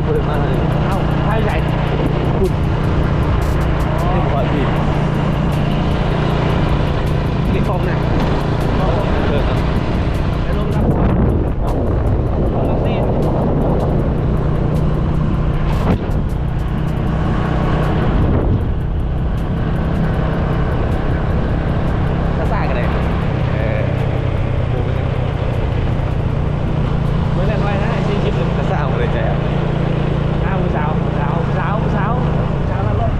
ບໍ່ໄດ້ມາເລີຍ. ເອົ້າ ໄປໃສ? ພຸ້ນ ນີ້ບໍ່ຮອດພີ້. ນີ້ຂອງນະ ເອີ ໄປລົງນະ ຂອງເຊນ. ຊ້າໆກໍໄດ້. ເອີ ບໍ່ເປັນຫຍັງ. ເບິ່ງແລ້ວໜ້ອຍນະ ສີ່ສິບ ຊ້າໆ ບໍ່ໄດ້ໃຈ. ອ້າວ ຜູ້ສາວ ຜູ້ສາວ ຜູ້ສາວ ຜູ້ສາວ ຜູ້ສາວນັ້ນລົງ.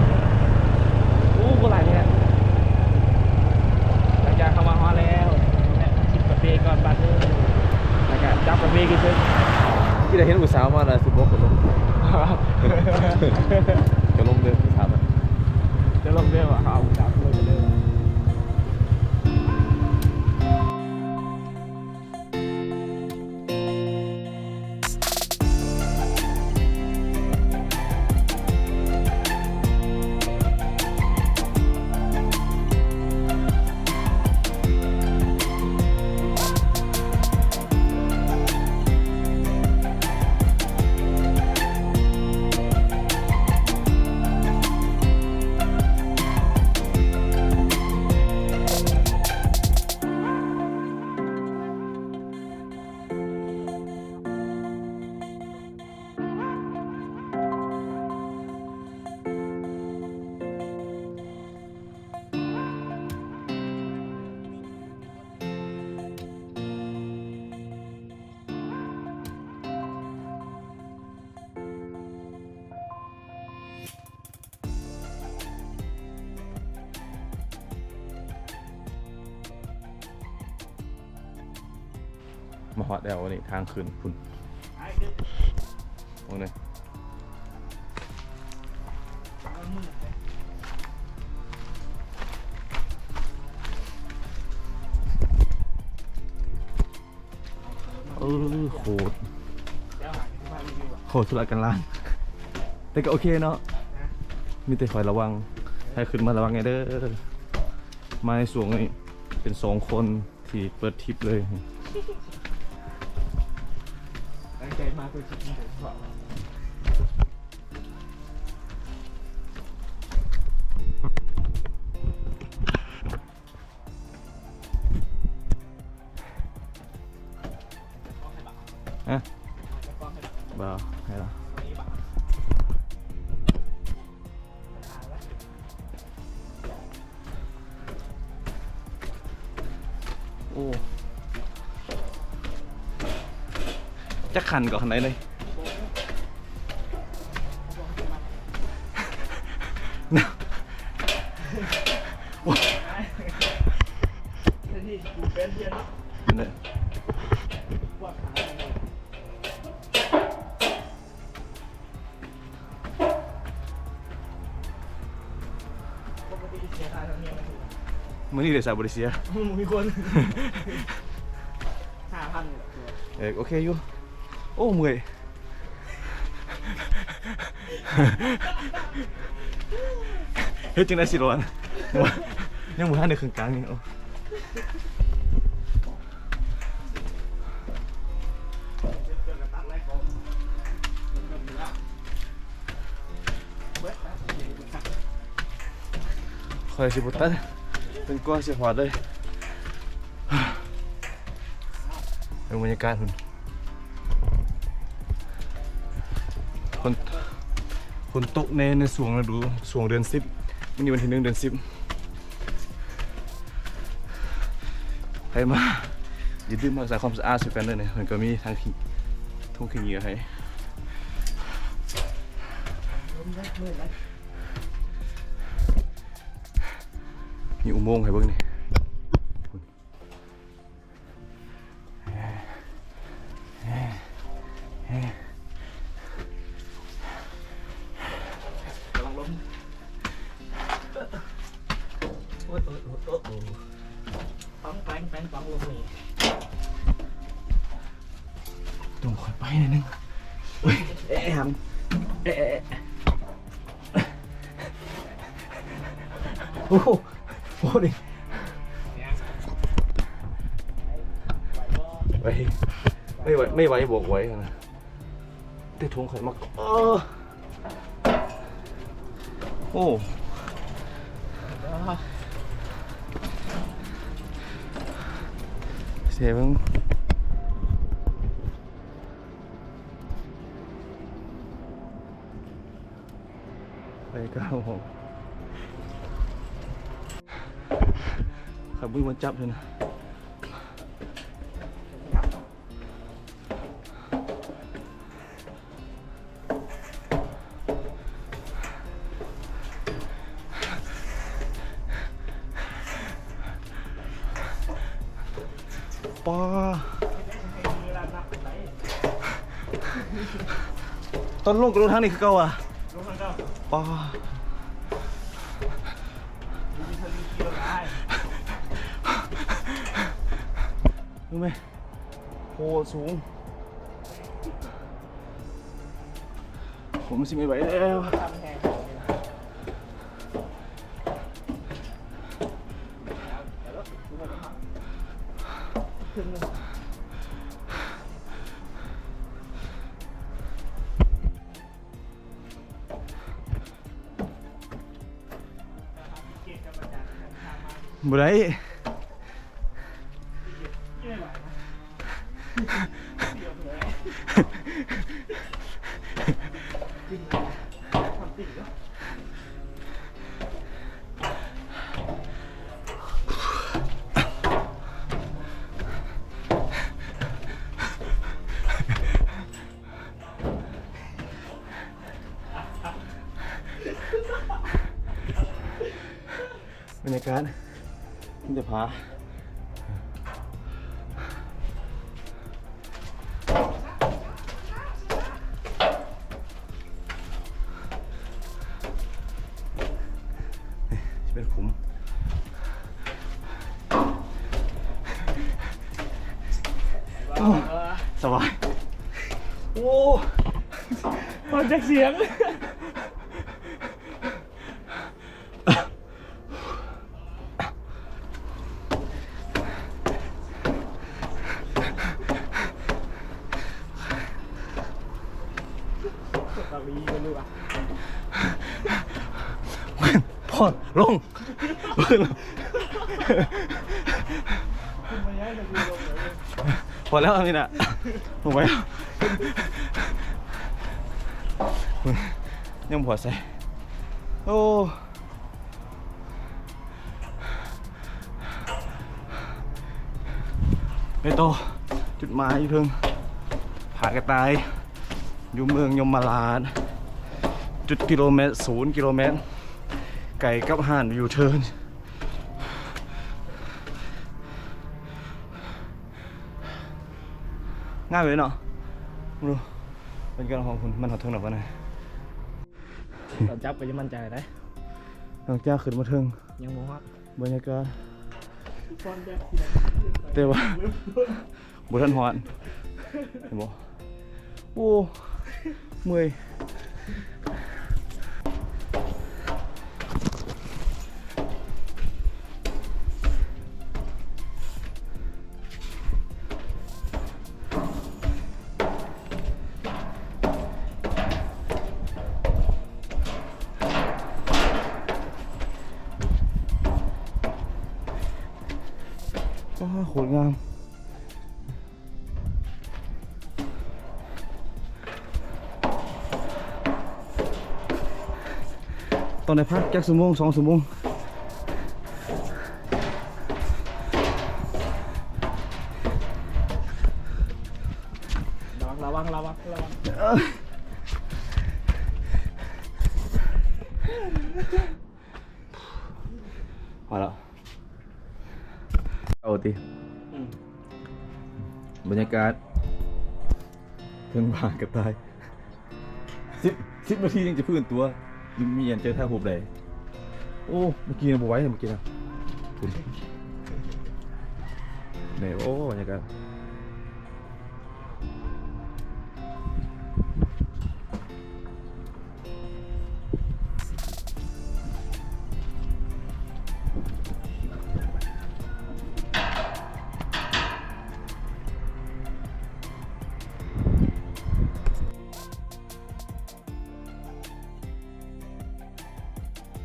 ໂອ້ ບໍ່ຫຼາຍແທ້. ຫຼັງຈາກເຂົ້າມາຮອດແລ້ວ ແວະກິນກາເຟກ່ອນບາດໜຶ່ງ ແລ້ວກໍຈັບກາເຟກິນເຊິ່ງ. ທີ່ໄດ້ເຫັນຜູ້ສາວມາລະ ຊິບອກກໍລົງ ກໍລົງເດີ ຖາມມັນ ຈະລົງເດີວ່າ ເຂົາເອົາຜູ້ສາວລົງເດີ. ມາຮອດແລ້ວ ນີ້ທາງຂຶ້ນພຸ້ນ ໂອ້ຍ ເອີ ໂຄດ ໂຄດທຸລະກັນລານ ແຕ່ກໍໂອເຄເນາະ. ມີແຕ່ຄອຍລະວັງ ໃຫ້ຂຶ້ນມາລະວັງແດ່ເດີ. ມາໃນຊ່ວງນີ້ເປັນສອງຄົນທີ່ເປີດທຣິບເລີຍ ຕັ້ງໃຈມາເພື່ອທຣິບນີ້ໂດຍສະເພາະ. ຮະ ບໍ່ ໃຫ້ລະ ໂອ້ ຈັກຄັນກໍຄັນໃດເລີຍ. ມື້ນີ້ເດ ສາວບໍລິເຊຍ ມີຄົນ ຫ້າພັນ ເອີ ໂອເຄຢູ່. ໂອ້ ເມື່ອຍ ເຮັດຈັ່ງໃດຊິລອດ ຍັງບໍ່ທັນໄດ້ເຄິ່ງກາງນີ້. ໂອ້ ຂ້ອຍຊິບໍ່ຕັດ ຈົນກວ່າຊິຮອດເລີຍ. ເບິ່ງບັນຍາກາດພຸ້ນ ຝົນ ຝົນຕົກແນ່ໃນຊ່ວງລະດູ ຊ່ວງເດືອນສິບ ມື້ນີ້ວັນທີໜຶ່ງ ເດືອນສິບ. ໃຜມາຢ່າລືມຮັກສາຄວາມສະອາດໃສ່ກັນເດີນີ້ ເພິ່ນກໍມີຖັງ ຖົງຂີ້ເຫຍື້ອໃຫ້ ມີອຸໂມງໃຫ້ເບິ່ງນີ້. ກຳລັງລົງ ໂອ້ຍ ໂອ້ຍ ໂອ້ຍ ໂອ້ຍ ໂອ້ຍ ປັງ ແປງ ແປງ ປັງລົງນີ້ ຕ້ອງຄ່ອຍໄປໜ້ອຍໜຶ່ງ. ໂອ້ຍ ເອະ ເອະ ເອະ ໂອ້ໂຫ ໂອ້ນີ້ ໄຫວ ໄໝ່ໄຫວ ໄໝ່ໄຫວ ບອກໄຫວນະ. ແຕ່ຖົງຂ້ອຍມັກ ເອີ ໂອ້ ເສຍເບິ່ງ ໄປກ້າວອອກ ຂ້ອຍບໍ່ມີບ່ອນຈັບເລີຍນະ. ປ້າ ຕອນລົງກໍລົງທາງນີ້ຄືເກົ່າຫວາ? ລົງທາງເກົ່າ. ປ້າ ເບິ່ງແມ. ໂຫ ສູງ ຜົມຊິໄມ່ໄຫວແລ້ວ. ບໍ່ໄດ້ ບັນຍາກາດມີແຕ່ຜາ ນີ້ຊິເປັນຂຸມ ໂອ້ ສະບາຍ ໂອ້ ອອກຈາກສຽງ. ພໍ ລົງ ພໍແລ້ວ ນີ້ນະ ລົງໄປ ຍັງບໍ່ພໍໃສ່ ໂອ້. ໄປຕໍ່ ຈຸດໝາຍຢູ່ເທິງ ຜາກະຕ່າຍ ຢູ່ເມືອງຍົມມະລາດ ຈຸດກິໂລແມັດ ສູນກິໂລແມັດ ໃກ້ກັບຮ້ານຢູເທີນ ງາມເລີຍເນາະ ເບິ່ງດູ ເປັນການຮອງພຸ້ນ ມັນຮອດເທິງແລ້ວບໍ່ນະ? ຕອນຈັບກໍຍັງໝັ້ນໃຈໄດ໋ ຫຼັງຈາກຂຶ້ນມາເທິງ ຍັງບໍ່ຮອດ ບັນຍາກາດ ແຕ່ວ່າບໍ່ທັນຮອດ ເຫັນບໍ່? ໂອ້ ເມື່ອຍ. ວ້າ ໂຄດງາມ. ຕ້ອງໄດ້ພັກຈັກຊົ່ວໂມງ ສອງຊົ່ວໂມງ ລະວັງ ລະວັງ ລະວັງ ລະວັງ ເອີ. ພໍແລ້ວ ເອົາຕິ ອືມ ບັນຍາກາດເທິງຜາກະຕ່າຍ ສິບ ສິບນາທີຍັງຈະຟື້ນຕົວ ມີອັນເຈີຖ່າຍຮູບໄດ້ ໂອ້ ເມື່ອກີ້ນະບໍ່ໄຫວ ເມື່ອກີ້ນະ ນີ້ ໂອ້ ບັນຍາກາດ.